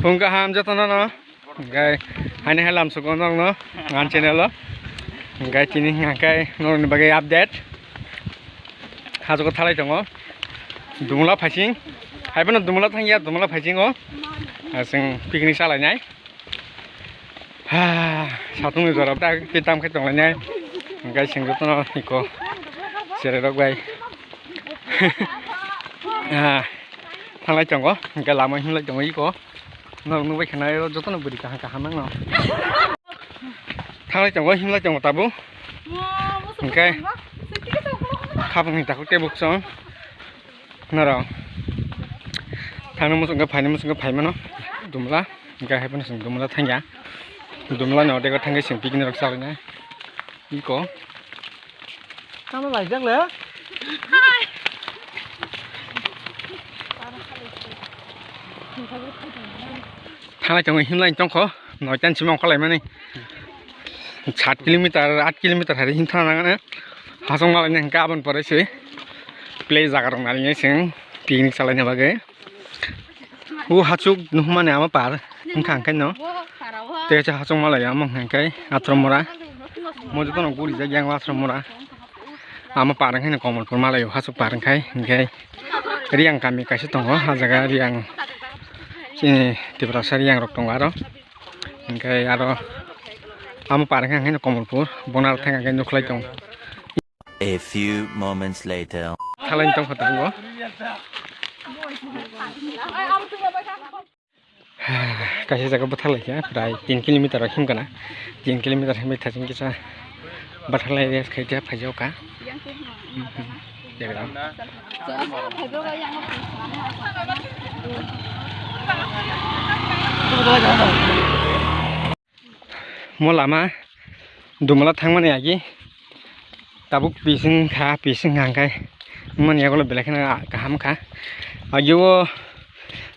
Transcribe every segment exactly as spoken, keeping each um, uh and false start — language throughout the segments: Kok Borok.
Phung kaham jotono no. Hingke haini hai lam sugo nokno ngan channel o. Hingke tini hingke nokni bagwi update. Hajugo thalai tongo. Dumula phaising. Haibono Dumula thangya, Dumula phaisingo. Aswng picnic chalainai. Ha, satung ni jora ta kitam khe tonglainai. Hingke sengjo tono iko. Serai rok bai. Ah, thanglai tongo, hingke lama hinlai tongo iko. Norok nukbai khana jotono bwrwi kaham kaham nangno. Thanglai tongo, hinlai tongo tabuk. Hingke khapang ni takhuk tei buksong. Norok thangna muchungkhe phaina muchungkhe phaimano Dumla, hingke haiphano chwng Dumla thangya. Dumla ni ordego thangkhe chwng picnic rok chalainai. Iko. Tamo laijak le? Thanglai tongo himlai tongkho, noita ni simi ongkhorlaimani. Saat kilometer, aat kilometer hai him thana nangani. Hasong malaini hingke aboni pore se play jaga rok nailainai chwng picnic chalaina bagwi. O hachuk nukmani ama par wngkha hingke no. Tei kaisa hachuk malai ama hingke athro mora. Mo jotono gurijak yang athro mora. Ama par wngkhe no Komolpur malai o hachuk par wngkhe hingke Riyang kami kaisa tongo. Ah jaga Riyang chini Tiprasa Riyang rok tongo aro. Hingke aro ama par wngkha hingke no Komolpur. Bono aro thangkhe nukhlai tongo. A few moments later. Thalai tong kho tongo. Kaisa jaga bwthar lai kha, prai tin kilometer rok him kana. Tin kilometer himwi thajin kisa bwthar lai rest khai khe phaijak kha. Mo lama Dumla thangmani agi tabuk pising kha, pising kha hingke mani yagulo belai kheno kaham kha. Agi o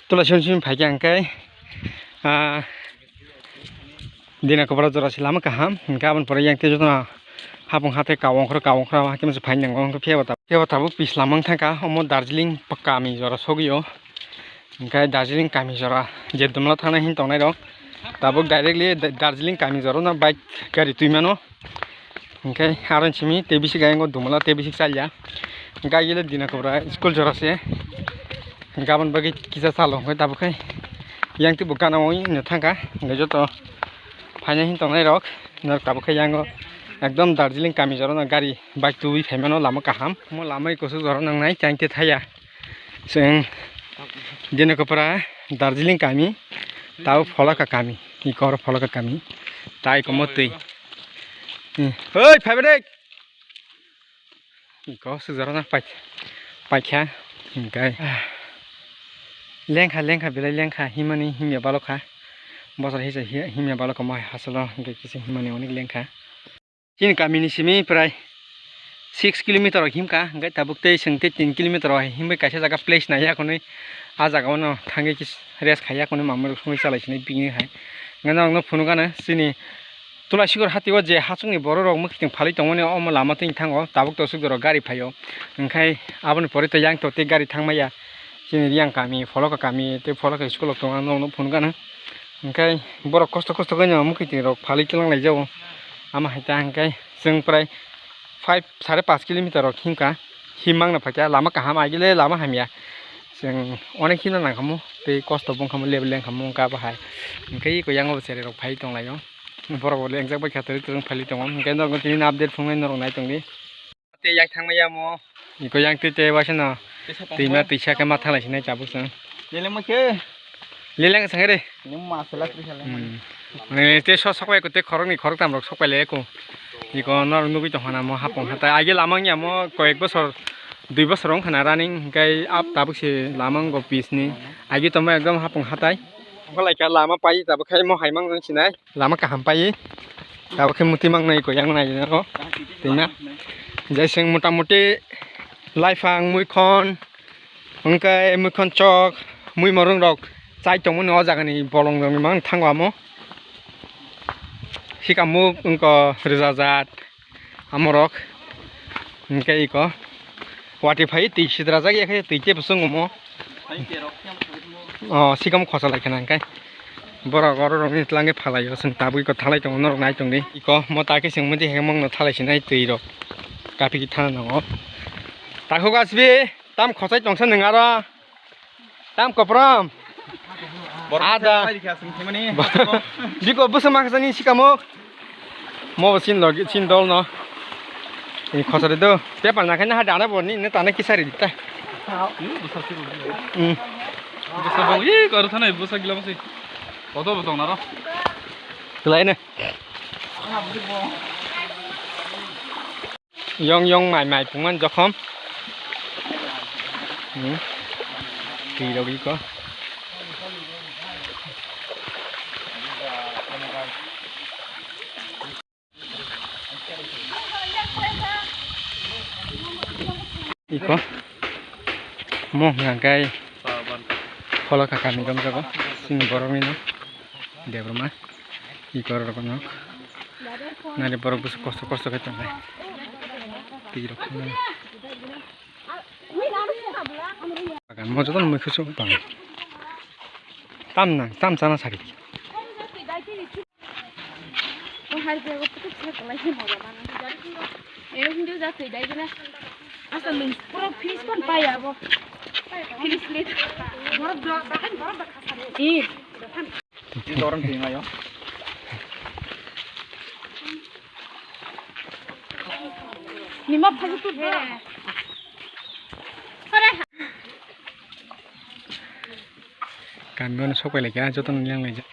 tola simi simi phaikha hingke, ah, Dina Kopra jora se lama kaham hingke aboni pore yang tei jotono hapung hathai kawongkhor kawongkhor hake masa phainango hingke phiya bo tabuk pis lama wng thangkha omo Darjeeling kami jora sogwi o. Hingke Darjeeling kami jora je Dumla thana hin tongnai rok tabuk directly Da-, Darjeeling kami jora no bike gari twi mano. Hingke aro simi tei bisi gaiyango Dumla tei bisi chalya. Hingke agile Dina Kopra school jora se. Hingke aboni bagwi kisa chalo hingke tabuk khe yang tei bo gana oi no thangkha. Hingke joto phaina hin tongnai rok norok tabuk khe yango ekdom Darjeeling kami jora no gari bike twi phaimano lama kaham. Omo lama kusuk jora nangnai chang tei thaya. Chwng Dina Kopra Darjeeling kami, tao Pholaka kami, iko oro Pholaka kami, tai komo twi. Hmm. Hoi, phaibai de. Iko sujaro na pai, paikha, hingkai. Lengkha, lengkha, belai lengkha, himani himya balokha. Bosor hisa hi-, himya balokha, mohai hasalo, hingkai kisa himani onek lengkha. Chini kamini simi prai six kilometer rok himkha, hingke tabuk tei chwng tei tin kilometer rok himbai kaisa jaga place naiya khonwi, ah jaga o no thangwi kis-, rest khaiya khonwi mamwi rok songwi chalai sinai picnic hai. Hingke norok no phunukgano chini Tulasikor hati o je hachwkni borok rok mwkhitwng phalwi tongmani omo lama twi thango, tabuk to aswk jorok gari phaio, hingke aboni pore to yang to tei gari thangmaya. Chini Riyang kami, Pholokha kami tei Pholokha school rok tongo, ang norok no phunukgano. Hingke borok kosto kosto khe no mwkhitwng rok phalwi twlang lai jago. Ama hai ta hingke chwng prai five, sare panch kilometer rok himkha. Him mangno phaikha, lama kaham, agile lama hamya. Chwng onek himna nangkhamu, tei kosto bo wngkhamu, level wngkhamu, wngkha bo hai. Hingke eko yango bo cherai rok phai tonglaio. Borok bo lengjak bai kha, twrwk twrwk phalwi tongo. Hingke norok tini update phunuknai norok nai tongdi. Tei yak thangmaya mo. Iko yang twi tei waisa no. Twima twisa khe ma thalai sinai tabuk chwng. Leleng ma khe. Leleng sang re. Ni ma sala tri sala. Hmm. Mane tei so sok bai ko tei khorok ni khorok tam rok sok bai le ko. Iko no nugui tong hana mo hapung hatai. Age lamang ya mo koyek bosor, dui bosor wng khana running hingkai ap tabuk se lamang go pis ni. Age to mo ekdom hapung hatai. Wngkha lai kha lama pai tabuk khai mo hai mang nang sinai. Lama kaham pai. Tabuk khe muti mang nai ko yang nai no. Tina. Jai seng mota moti laifang muikhon. Hingke muikhon chok mui morung rok chai tongmani o jaga ni bolong rok ni mang thango amo. Sikamuk wngko rwjajat. Amorok hingke iko wati phai twi sidrajak ya khe twi tei bwswng omo. O sikam khosa lai khana hingke Borok oro rokni twlangwi phalai o, chwng tabuk iko thalai tongo, norok nai tongdi. Iko mo ta khe chwng mudi hemong no thalai sinai twi rok. Kaphi thana nango. Takhuk asbi, tam khosai tongsa nwng aro. Tam koprom. Ada. Biko bwsa makhasani sikamo. Mo bo sin logi, sin dol no. Ini khosari do. Paper na khaina ha dana bo ni, ne tana kisari dita. Hmm. Bwsa bo, ih, karo thana bwsa gila masi. Koto bo tong naro. Kelai ne. Yong yong mai mai pungman jokhom. Hmm. Twi rogwi ko. Iko. Mo hwnka khe. Pholo kha kami romjago. Chini borokni no. Debra ma. Iko rok no. Nari borok bwswk kosto kosto khe tongnai. Twi rok khwnai. Bagan mo joto no mui khusuk bang. Tam nang, tam chana sari. Asa nung pura finish pan paya bo. Finish le. Borok do, bahkan borok da khasari. Ni dorong twi mayo. Nima phaji tu do. Kami ono sok pai laikha, joto no yang laijak.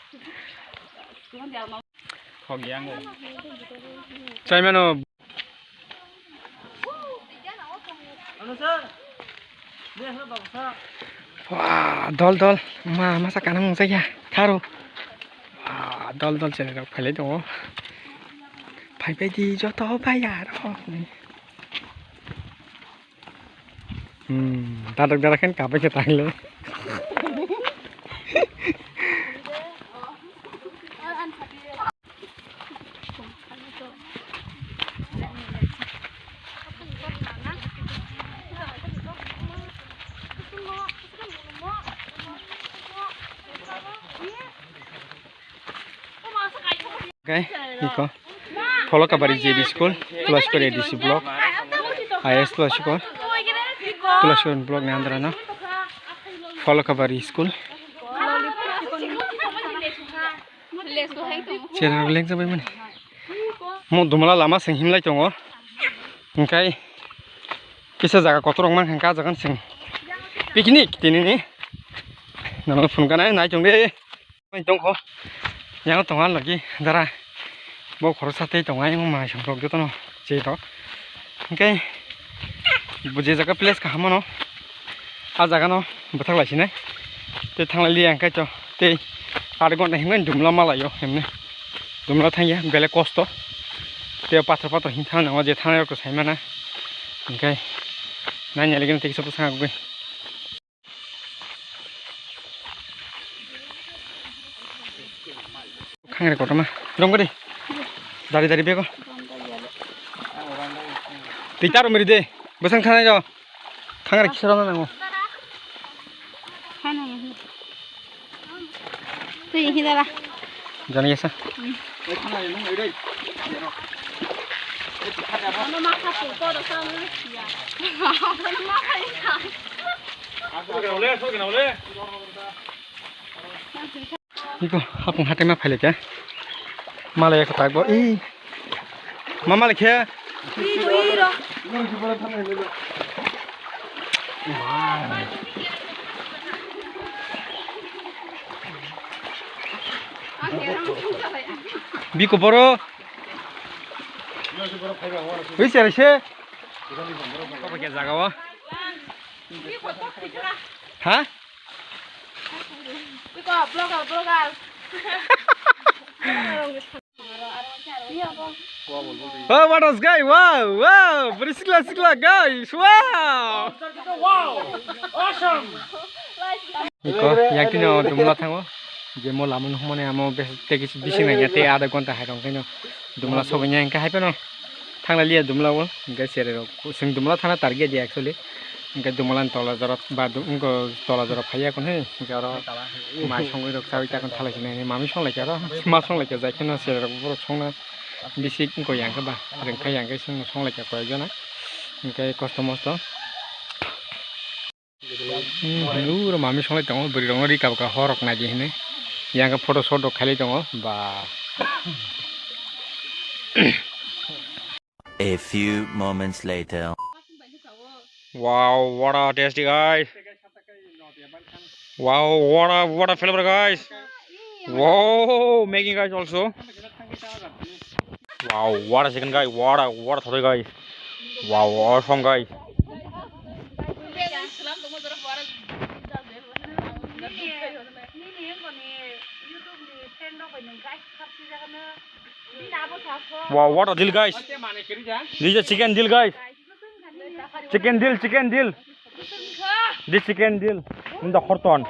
Khok yang. Chai mano. Wah, dol dol, ma masa kana mung saya, tharo. Wah, dol dol chele rok phailai tongo. Phai phai di joto phai ya rok. Hmm, dadak dadak khen kabai khe tangle. Okay, iko. Pholokabari J B school, Tulasukor A D C block, I S Tulasukor, Tulasukor block ni under no. Pholokabari school. Chera lengsa bai mani. Mo dumla lama seng himlai tongo. Hingkai kisa jaga kotor rok mankha, jaga seng picnic tini ni. Nang phun kana nai tong de. Tongkho. Yang tongo logi dara. Bo khoroksa tei tongo, ayang mai song rok jotono je rok. Hingke bo je jaga place kaham mano. A jaga no bwthak lai sinai. Tei thanglai liya hingke to tei aat ghonta himke dumla malaio himne. Dumla thangya bele kosto. Tei pathor pathor him thang nango je thangnai rok to sai mana. Hingke nai nai legeno tei kisa bwskango gwi. Khangre kotorma. Rong gari. Dari dari bego. Tita ro meri de. Bosong thanai ro. Khangre kisa ro nango. Twi hi dara. Jani yasa. Iko hapung hatai ma phailai kha. Malai kha tak bo. Ih. Ma malai khe. Biko boro. Ui sere se. Jaga o. Ha? Oh, what else, guy? Wow, wow, beri sikla sikla, guys, wow. Iko, yang tino dumla thango. Je mo lamun humane amo bes tegi bisi nanya te ada gonta hai rong keno dumla sogenya engka hai peno. Thangla liya dumla wo, engka sere rok. Sing dumla thana target dia actually. Hingke dumolan tola jora ba du-, wngko tola jora phaiya kon he, hingke oro mai songwi rok chawi ta kon thalai sinai, mami songlaikha oro, ma songlaikha jai kheno sera rok borok songna bisik wngko yang khe ba, rwngkha yang khe song-, songlaikha koi jona, hingke kosto mosto. Hmm, oro mami songlai tongo, bwrwi rokno ri kabka horok naidi hinwi, yang khe photo shot rok khailai tongo, ba. A few moments later. Wow, what a tasty, guys. Wow, what a, what a flavor, guys. Wow, Maggi, guys, also. Wow, what a chicken, guys. What a, what a thori, guys. Wow, awesome, guys. Wow, what a deal, guys. This is a chicken deal, guys. Chicken deal, chicken deal. This chicken deal in the Horton.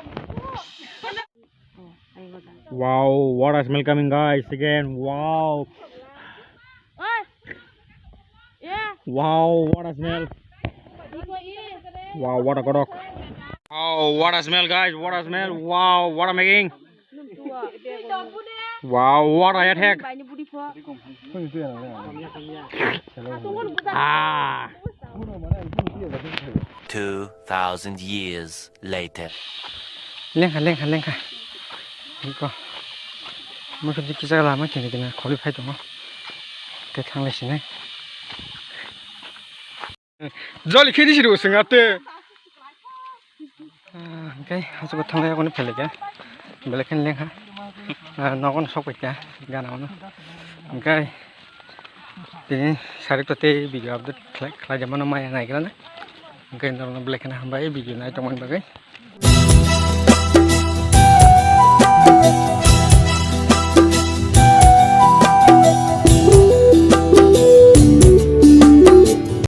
Wow, what a smell coming, guys. Again, wow. Wow, what a smell. Wow, what a kodok. Wow, what a smell, guys. What a smell. Wow, what a making. Wow, what a attack. Ah. Two thousand years later. Lengkha, lengkha, lengkha. Iko. Mokhe di kisa lama kene kene kholi phai tongo. Ke thanglai sini. Joli khedi siru singate. Ah, okay, asuk thanglai yakoni phelike. Belai khe lengkha. Ah, nogo sok paikha gana ono. Okay. Tini sarik to tei video update khlai, khlai jamano maya nai khlana. Okay, norokno belai kheno hambai video nai tongmani bagwi.